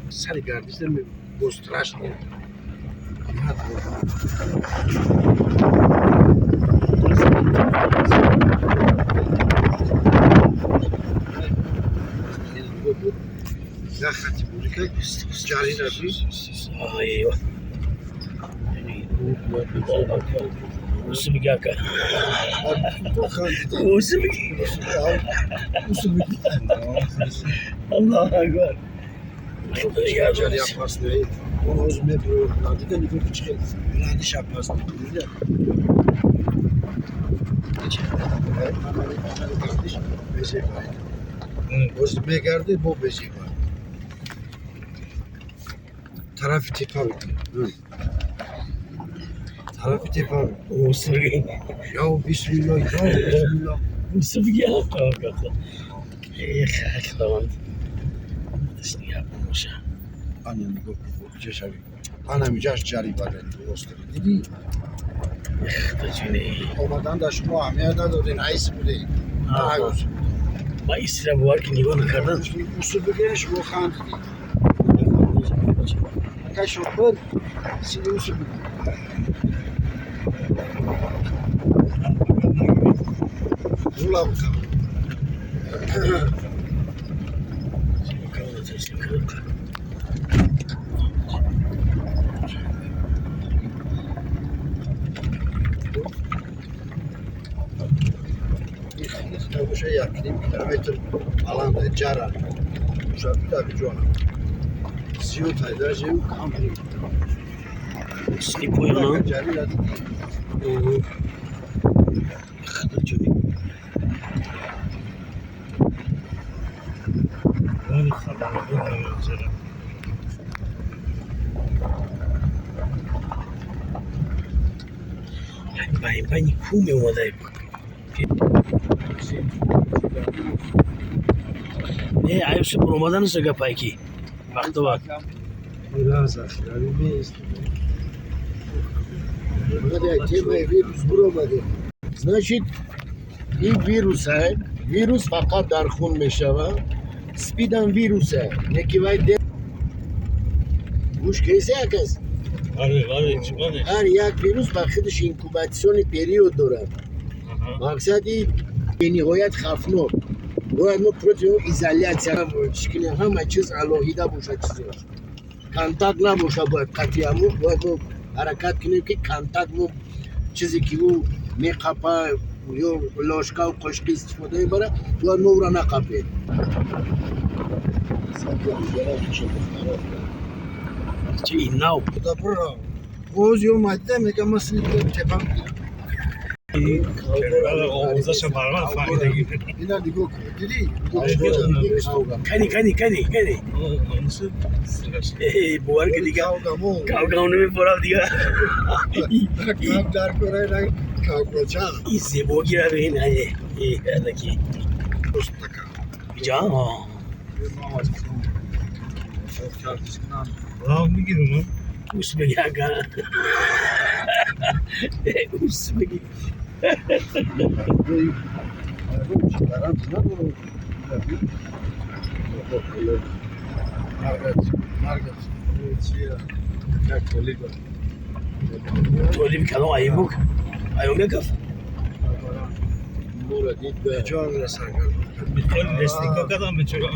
Сари гардиш боз страшно. Як хати бурика ҷари раби. Айва. Усу бигӣ, ака. Усу бигӣ. Аллоҳу акбар. Ҷари опасный. Он ҳозир мебурояд. Надида, нигоҳ ки чӣ хел баландиш опасный. Гардиш безебай. Ҳозир мегарди, бо безебай. Тарафи тепа бикун. Тарафи тепа бикун. Усу бигӣ. Ё бисмилло, ё бисмилло. Усу бигӣ, ака. Эх, Худованд. Дастнигаҳбон боша. Ана, нигоҳ кун, ҷашави. Ана миҷаш ҷари баланд рост дидӣ? Худоҷоне. Омадан дар шумо аҳамият надоден, айс будед. Ма истира, бовар ки, нигоҳ накардан. Усу бигирен, шумо хандидед. Акай шофер, сини усу бигир. Рула бикам. Боша, 1,5 километр баланда ҷара. Боша, ҷона. Зиёд даже кам. Сини поёна. Ҷарира дидӣ? Худоҷоне. Вали хабар намезара. Байни кӯ меомада. Не, аюси буромаданаша гапай ки вақту вақт. Захирави нест. Темаи вирус буромадем. Значит, ин вируса, вирус фақат дар хун мешавад. Спидам вируса, неки вай гӯш кесе, акас. Бале, бале. Ҳар як вирус ба худаш инкубационный период дорад. Мақсади бениҳоят хавфнок. Бояд мо против изоляция кунем, ҳама чиз алоҳида бошад, чизош. Контакт набошад бояд қатъияму, бояд мо ҳаракат кунем, ки контакт мо чизе ки ӯ меқапа ё ложкаву қошиқи истифода мебарад, бояд мо ӯро нақапем. Чи ин нав? Худо, боз ё мадида мегам, ма сини тепа. Овозаша барман фаҳмидагӣ. Ина нигоҳ кун, дидӣ? Кани, кани, кани, кани. Бовар ки, дига кавгав намеборам дига. Дар кора кавгача. Ин зебогира бин, анаки. Иҷа. Рав мегирам. Ус беги, ака, ус беги. Гарант надорам. Маргат, маргат. Как толиба. Толиби калон аюбук аюмеков. Мура дид. Ҷон расангар. Лесника кадам бечора.